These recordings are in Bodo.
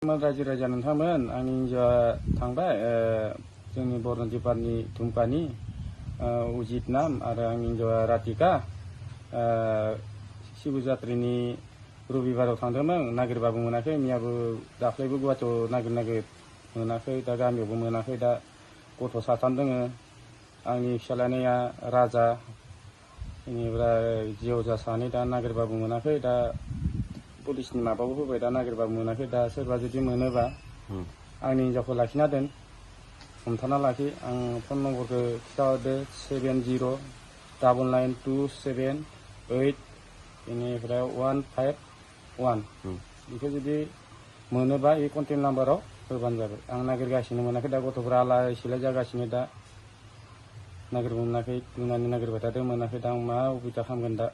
रायजो राजा नोंथांमोन आंनि हिन्जावा थांबाय जोंनि बरनदि पारनि धुमकानि उजित नाम आरो आंनि हिन्जावा राधिका शिवजात्रिनि रबिबाराव थांदोंमोन नागिरबाबो मोनाखै मैयाबो दाख्लैबो गुवाहाटीयाव नागिर मोनाखै दा गामियावबो मोनाखै दा गथ' साथाम दङ आंनि फिसालानिया राजा बेनिफ्राय जेवजा सानै दा नागिरबाबो मोनाखै दा पुलिसनि माबाबो होबाय दा नागिरबाबो मोनाखै दा सोरबा जुदि मोनोबा आंनि हिन्जावखौ लाखिना दोन हमथाना लाखि आं फन नम्बरखौ खिथाहरदो 709927 बेनिफ्राय 151 बेखौ जुदि मोनोबा बे कन्टेक्ट नाम्बाराव होबानो जाबाय आं नागिरगासिनो मोनाखै दा गथ'फ्रा आलाय सिलाय जागासिनो दा नागिरबो मोनाखै बुंनानै नागिरबाय थादों मोनाखै दा आं मा उबिदा खालामगोन दा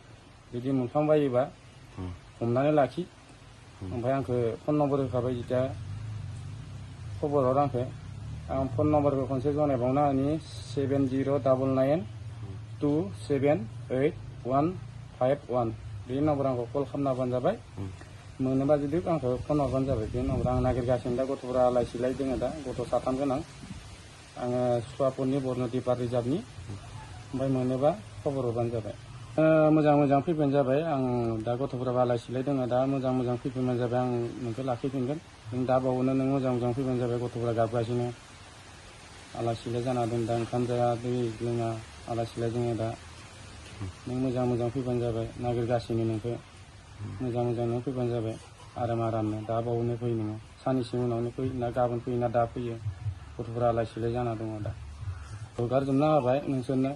जुदि मोनफ्लांबायोबा हमनानै लाखि ओमफ्राय आंखौ फन नम्बर होखाबाय जिथिया खबर हर आंखौ आं फन नम्बरखौ खनसे जनायबावना होनि 7099278151 बे नम्बराव आंखौ कल खालामना होबानो जाबाय मोनोबा जुदि आंखौ फन हरबानो जाबाय बे नम्बराव आं नागिरगासिनो दा गथ'फोरा आलाय सिलाय दङ दा गथ' साथाम गोनां आङो सुवापुरनि बरनदि पार रिजार्भनि ओमफ्राय मोनोबा खबर हरबानो जाबाय मोजां फैबानो जाबाय आं दा गथ'फोरा आलाय सिलाय दङ दा मोजां फैबानो जाबाय आं नोंखौ लाखिफिनगोन नों दा बावनो नों मोजां फैबानो जाबाय गथ'फोरा गाबगासिनो आलाय सिलाय जाना दं दा ओंखाम जाया दै लोङा आलाय सिलाय दङ दा नों मोजां फैबानो जाबाय नागिरगासिनो नोंखौ मोजां नों फैबानो जाबाय आरामनो दा बावनो फै नोङो साननैसो उनावनो फै ना गाबोन फैयो ना दा फैयो गथ'फोरा आलाय सिलाय जाना दङ दा हगारजोबना होबाय नोंसोरनो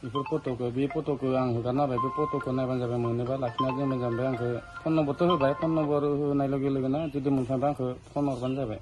बेफोर बे फट'खौ आं हगारना होबाय बे फट'खौ नायबानो जाबाय मोनोबा लाखिना दोनबानो जाबाय आंखौ फन नम्बरथ' होबाय फन नम्बर होनाय लोगो लोगोनो जुदि मोनफ्लांबा आंखौ फन हरबानो जाबाय।